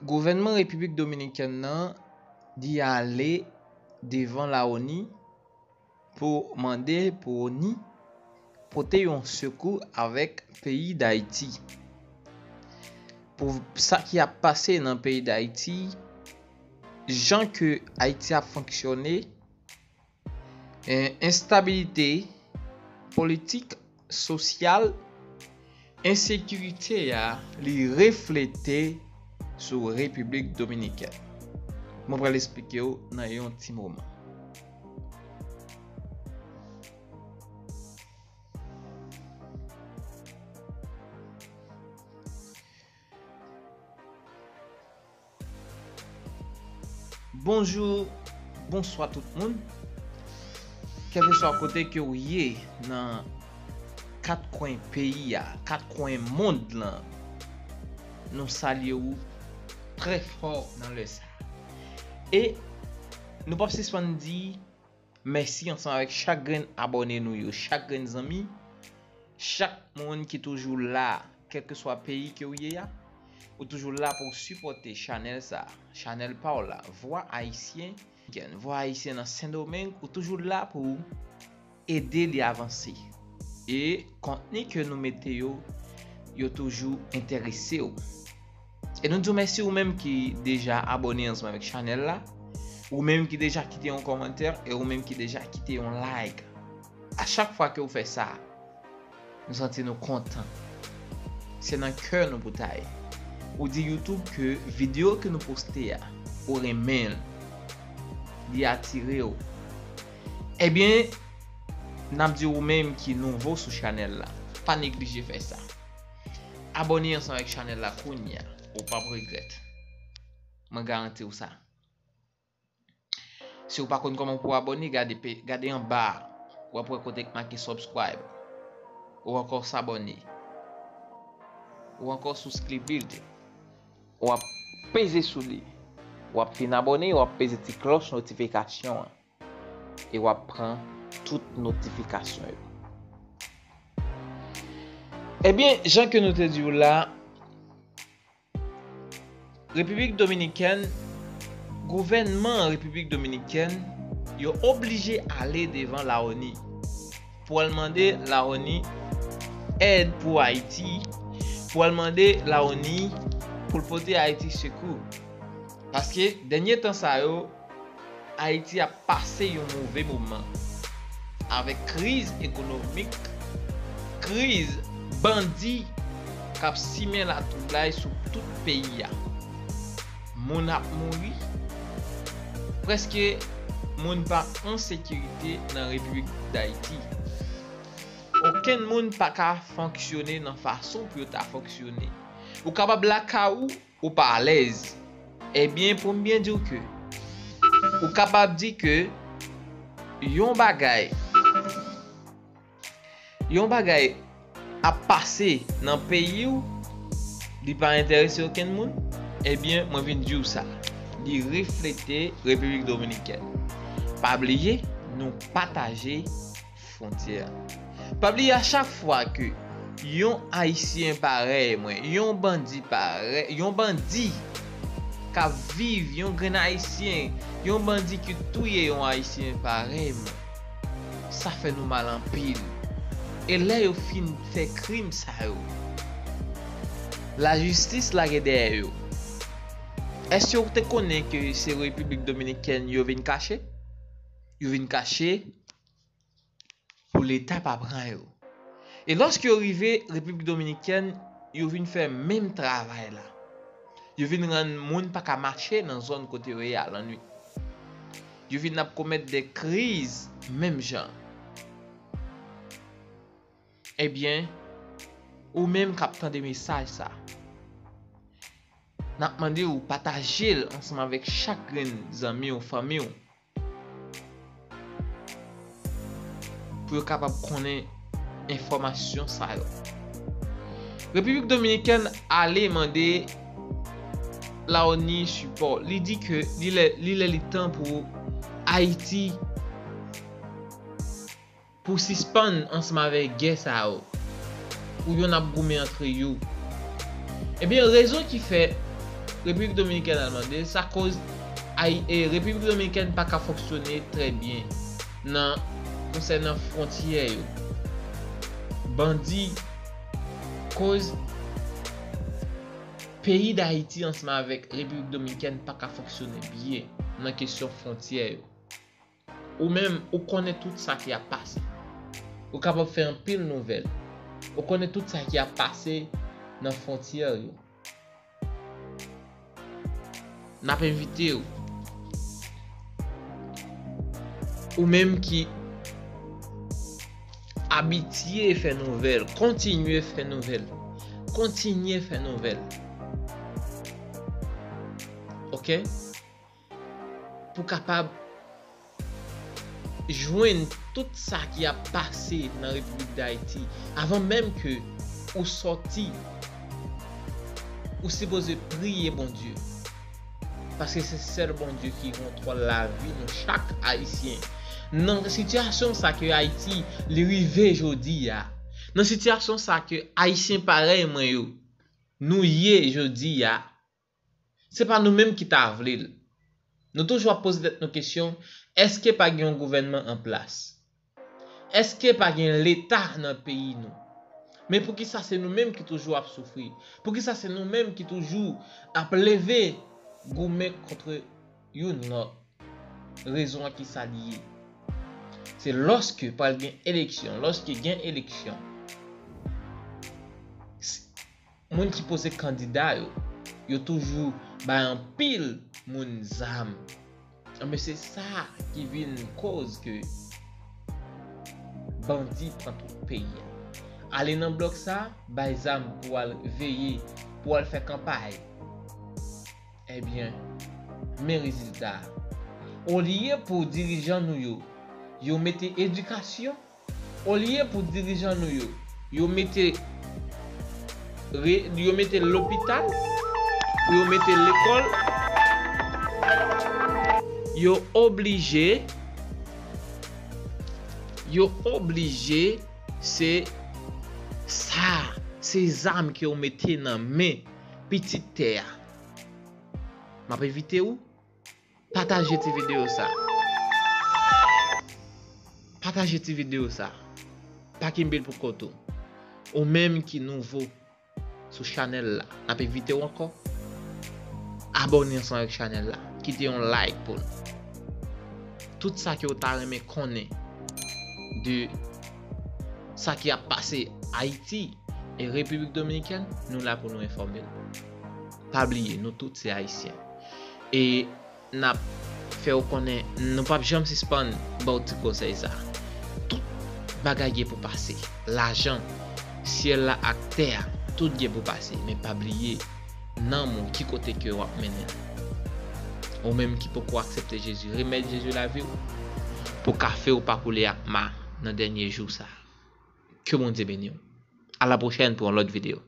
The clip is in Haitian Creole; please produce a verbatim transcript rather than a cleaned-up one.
Gouvènman Repiblik Dominikèn nan li ale devan la ONI pou mande pou ONI pote yon sekou avèk peyi Dayiti. Pou sa ki ap pase nan peyi Dayiti, jan ke Ayiti ap fonksyone, en-, enstabilite politik, sosyal, ensekirite a, li reflete sou Repiblik Dominikèn. Mwen pral esplike w nan yon ti moman. Bonjou, bonswa tout moun. Kèlkeswa kote ke w ye nan kat kwen peyi a, kat kwen mond lan, nou salye w trè fò nan lè sa. E nou p ap sispann di mèsi ansanm avèk chak grenn abòne nou yo, chak grenn zanmi, chak moun ki toujou la, kèlkeswa peyi ke w ye a, ou toujou la pou w sipòte chanèl sa, chanèl pa w la, Vwa Ayisyen, Vwa Ayisyen nan Sendomeng, ou toujou la pou w ede li avanse. E kontni ke nou mete yo, yo toujou enterese w. E nou di w mèsi ou menm ki deja abòne ansanm avèk chanèl la, ou menm ki deja kite yon kòmantè, e ou menm ki deja kite yon like. A chak fwa ke w fè sa, nou santi nou kontan. Se nan kè nou pou ta ye. Ou di YouTube ke videyo ke nou poste a, ou renmen l, li atire w. Ebyen, n ap di ou menm ki nouvo sou chanèl la, pa neglije fè sa. Abòne ansanm avèk chanèl la kounye a, ou p ap regrèt. Mwen garanti w sa. Si w pa konn kòman pou w abòne, gade pe-, gade anba a, w ap wè kote k make subscribe. Ou ankò s'abonner. Ou ankò souscribe. W ap peze sou li. W ap fin abòne, w ap peze ti klòch notifikasyon an. E w ap pran tout notifikasyon yo. Ebyen, jan ke nou te di w la, Repiblik Dominikèn, gouvènman Repiblik Dominikèn, yo oblije ale devan la ONI pou al mande la ONI èd pou Ayiti, pou al mande la ONI pou l pote Ayiti sekou. Paske dènye tan sa yo, Ayiti ap pase yon move moman avèk kriz ekonomik, kriz bandi k ap simen latwoublay sou tout peyi a. Moun ap mouri, prèske moun pa an sekirite nan Repiblik Dayiti. Okenn moun pa ka fonksyone nan fason pou yo ta fonksyone. Ou kapab lakay ou, ou pa alèz. Ebyen, pou m byen di w ke, ou kapab di ke yon bagay, yon bagay ap pase nan peyi w, li pa enterese okenn moun, ebyen, mwen vin di w sa. Li reflete Repiblik Dominikèn. Pa bliye, nou pataje fwontyè a. Pa bliye, a chak fwa ke yon Ayisyen parèy mwen, yon bandi parèy, yon bandi k ap viv, yon grenn Ayisyen, yon bandi ki touye yon Ayisyen parèy mwen, sa fè nou mal anpil. E lè yo fin fè krim sa yo, lajistis lage dèyè yo. Èske w te konnen ke se Repiblik Dominikèn yo vin kache? Yo vin kache pou Leta pa pran yo. E lòske yo rive Repiblik Dominikèn, yo vin fè menm travay la. Yo vin rann moun pa ka mache nan zòn kote yo ye a lannwit. Yo vin ap komèt de kriz menm jan. Ebyen, ou menm k ap tande mesaj sa, n ap mande w pataje l ansanm avèk chak grenn zanmi w, fanmi w, pou yo kapab konnen enfòmasyon sa yo. Repiblik Dominikèn ale mande la ONI sipò. Li di ke li lè, li lè li tan pou Ayiti, pou sispann ansanm avèk gè sa yo, pou yo n ap goumen antre yo. Ebyen, rezon ki fè Repiblik Dominikèn al mande, sa koz Ay- e, Repiblik Dominikèn pa ka fonksyone trè byen nan konsènan fwontyè yo. Bandi koz peyi Dayiti ansanm avèk Repiblik Dominikèn pa ka fonksyone byen nan kesyon fwontyè yo. Ou menm, ou konnen tout sa ki ap pase. Ou kapab fè anpil nouvèl. Ou konnen tout sa ki ap pase nan fwontyè yo. N ap envite w. Ou menm ki abitye fè nouvèl, kontinye fè nouvèl. Kontinye fè nouvèl. Oke? Pou kapab jwenn tout sa ki ap pase nan Repiblik Dayiti, avan menm ke ou sòti, ou sipoze priye Bondye. Paske se sèl Bondye ki kontwòl lavi nou chak Ayisyen. Nan sitiyasyon sa ke Ayiti li rive jodi a, nan sitiyasyon sa ke Ayisyen parèy mwen yo, nou ye jodi a, se pa nou menm ki ta vle l. Nou toujou ap poze tèt nou kesyon, èske pa gen yon gouvènman an plas? Èske pa gen Leta nan peyi nou? Men poukisa se nou menm ki toujou ap soufri? Poukisa se nou menm ki toujou ap leve goumen kont youn lòt? Rezon an ki sa li ye? Se lòske pral gen eleksyon, lòske gen eleksyon, s- moun ki poze kandida yo, yo toujou bay anpil moun zam. Anben, se sa ki vin koz ke bandi pran tout peyi a. Ale nan blòk sa, bay zam pou al veye, pou al fè kanpay. Ebyen, men rezilta a. Olye pou dirijan nou yo, yo mete edikasyon, olye pou dirijan nou yo, yo mete re- yo mete lopital, pou yo mete lekòl, yo oblije, yo oblije, se sa, se zam ke yo mete nan men pitit tè a. M ap envite w, pataje ti videyo sa. Pataje ti videyo sa. Pa kenbe l pou kont ou. Ou menm ki nouvo sou chanèl la, n ap envite w ankò. Abòne ansanm avèk chanèl la. Kite yon like pou nou. Tout sa ke w ta renmen konnen de sa ki ap pase Ayiti e Repiblik Dominikèn, nou la pou nou enfòme w. Pa bliye, nou tout se Ayisyen. E n ap fè w konnen, nou p ap janm sispann ba w ti konsèy sa. Tout bagay gen pou pase. Lajan, syèl la ak tè a, tout gen pou pase. Men pa bliye, nanm ou, ki kote ke w ap mennen l. Ou menm ki poko aksepte Jezi, remèt Jezi lavi w pou kafe w pa koule ak ma nan dènye jou sa. Ke Bondye beni w. A la pwochèn pou yon lòt videyo.